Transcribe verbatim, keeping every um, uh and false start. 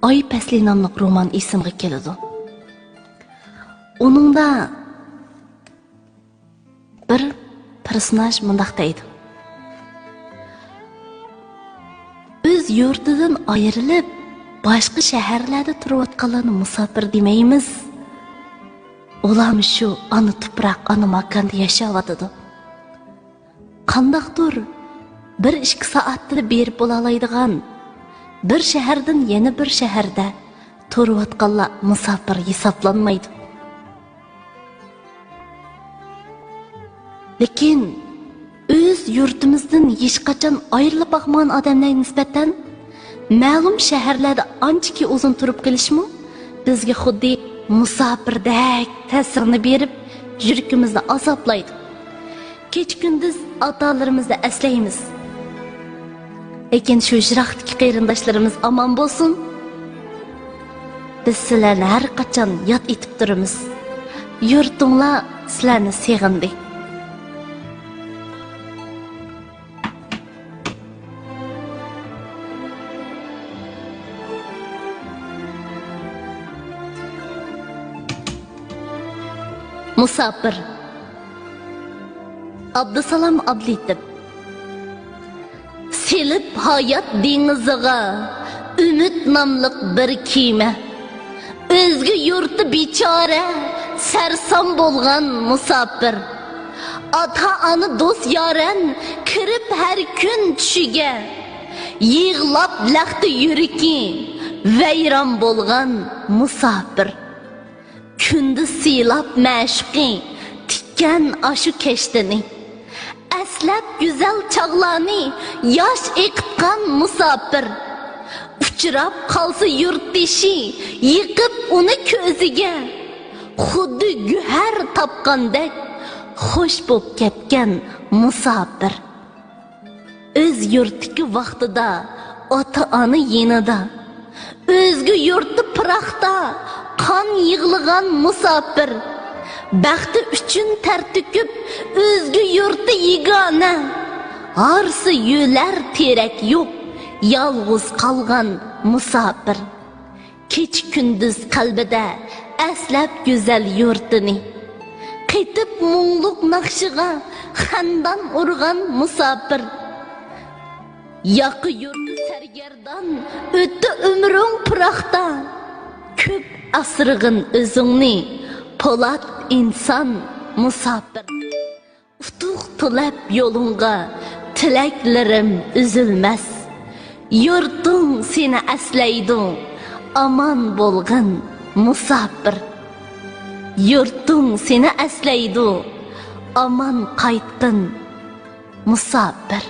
ئاي پەسلى ناملىق رومان ئېسىمگە كېلىدۇ. ئۇنىڭدا بىر پېرسوناژ مۇنداق دەيدۇ: «ئۆز يۇرتىدىن ئايرىلىپ، باشقا شەھەرلەردە تۇرۇۋاتقانلارنى مۇساپىر دېمەيمىز. ئۇلارمۇ شۇ ئانا تۇپراق، ئانا ماكاندا ياشاۋاتىدۇ. قانداقتۇر بىر ئىككى سائەتتىلا بېرىپ بولالايدىغان، بىر شەھەردىن يەنە بىر شەھەردە تۇرۇۋاتقانلار مۇساپىر ھېسابلانمايدۇ.» لېكىن ئۆز يۇرتىمىزدىن ھېچقاچان ئايرىلىپ باقمىغان ئادەملەرگە نىسبەتەن، مەلۇم شەھەرلەردە ئانچىكى ئۇزۇن تۇرۇپ قېلىشمۇ بىزگە خۇددى مۇساپىردەك تەسىرنى بېرىپ، يۈرىكىمىزنى ئازابلايدۇ. كېچە-كۈندۈز ئاتالىرىمىزنى ئەسلەيمىز. لېكىن شۇ يىراقتىكى قېرىنداشلىرىمىز ئامان بولسۇن. بىز سىلەرنى ھەر قاچان ياد ئېتىپ تۇرىمىز. يۇرتۇڭلار سىلەرنى سېغىندى. مۇساپىر. ئابدۇسالام ئابلىتىپ. سېلىپ ھايات دېڭىزىغا ئۈمىد ناملىق بىر كېمە. ئۆزگە يۇرتتا بىچارە، سەرسان بولغان مۇساپىر. ئاتا-ئانا، دوست-يارەن كىرىپ ھەر كۈن چۈشىگە، يىغلاپ لەختە يۈرىكى، ۋەيران بولغان مۇساپىر. كۈندە سىلاپ مەشۇقى تىككەن ئاشۇ كەشتىنى، ئەسلەپ گۈزەل چاغلارنى ياش ئېقىتقان مۇساپىر. ئۇچراپ قالسا يۇرتدىشى، يېقىپ ئۇنى كۆزىگە، خۇددى گۆھەر تاپقاندەك خۇش بوپ كەتكەن مۇساپىر. ئۆز يۇرتتىكى ۋاقتىدا ئاتا-ئانا يېنىدا، ئۆزگە يۇرتتا پىراقتا قان يىغلىغان مۇساپىر. بەختى ئۈچۈن تەر تۆكۈپ، ئۆزگە يۇرتتا يېگانە، ھارسا يۆلەر تېرەك يوق، يالغۇز قالغان مۇساپىر. كېچە-كۈندۈز قەلبىدە ئەسلەپ گۈزەل يۇرتىنى، قېتىپ مۇڭلۇق ناخشىغا خەندان ئۇرغان مۇساپىر. ياقا يۇرتى سەرگەردان، ئۆتتى ئۆمرۈڭ پىراقتا، كۆپ ئاسرىغىن ئۆزۈڭنى، پولات ئىنسان مۇساپىر. ئۇتۇق تىلەپ يولۇڭغا، تىلەكلىرىم ئۈزۈلمەس. يۇرتۇڭ سېنى ئەسلەيدۇ، ئامان بولغىن مۇساپىر. يۇرتۇڭ سېنى ئەسلەيدۇ، ئامان قايتقىن مۇساپىر.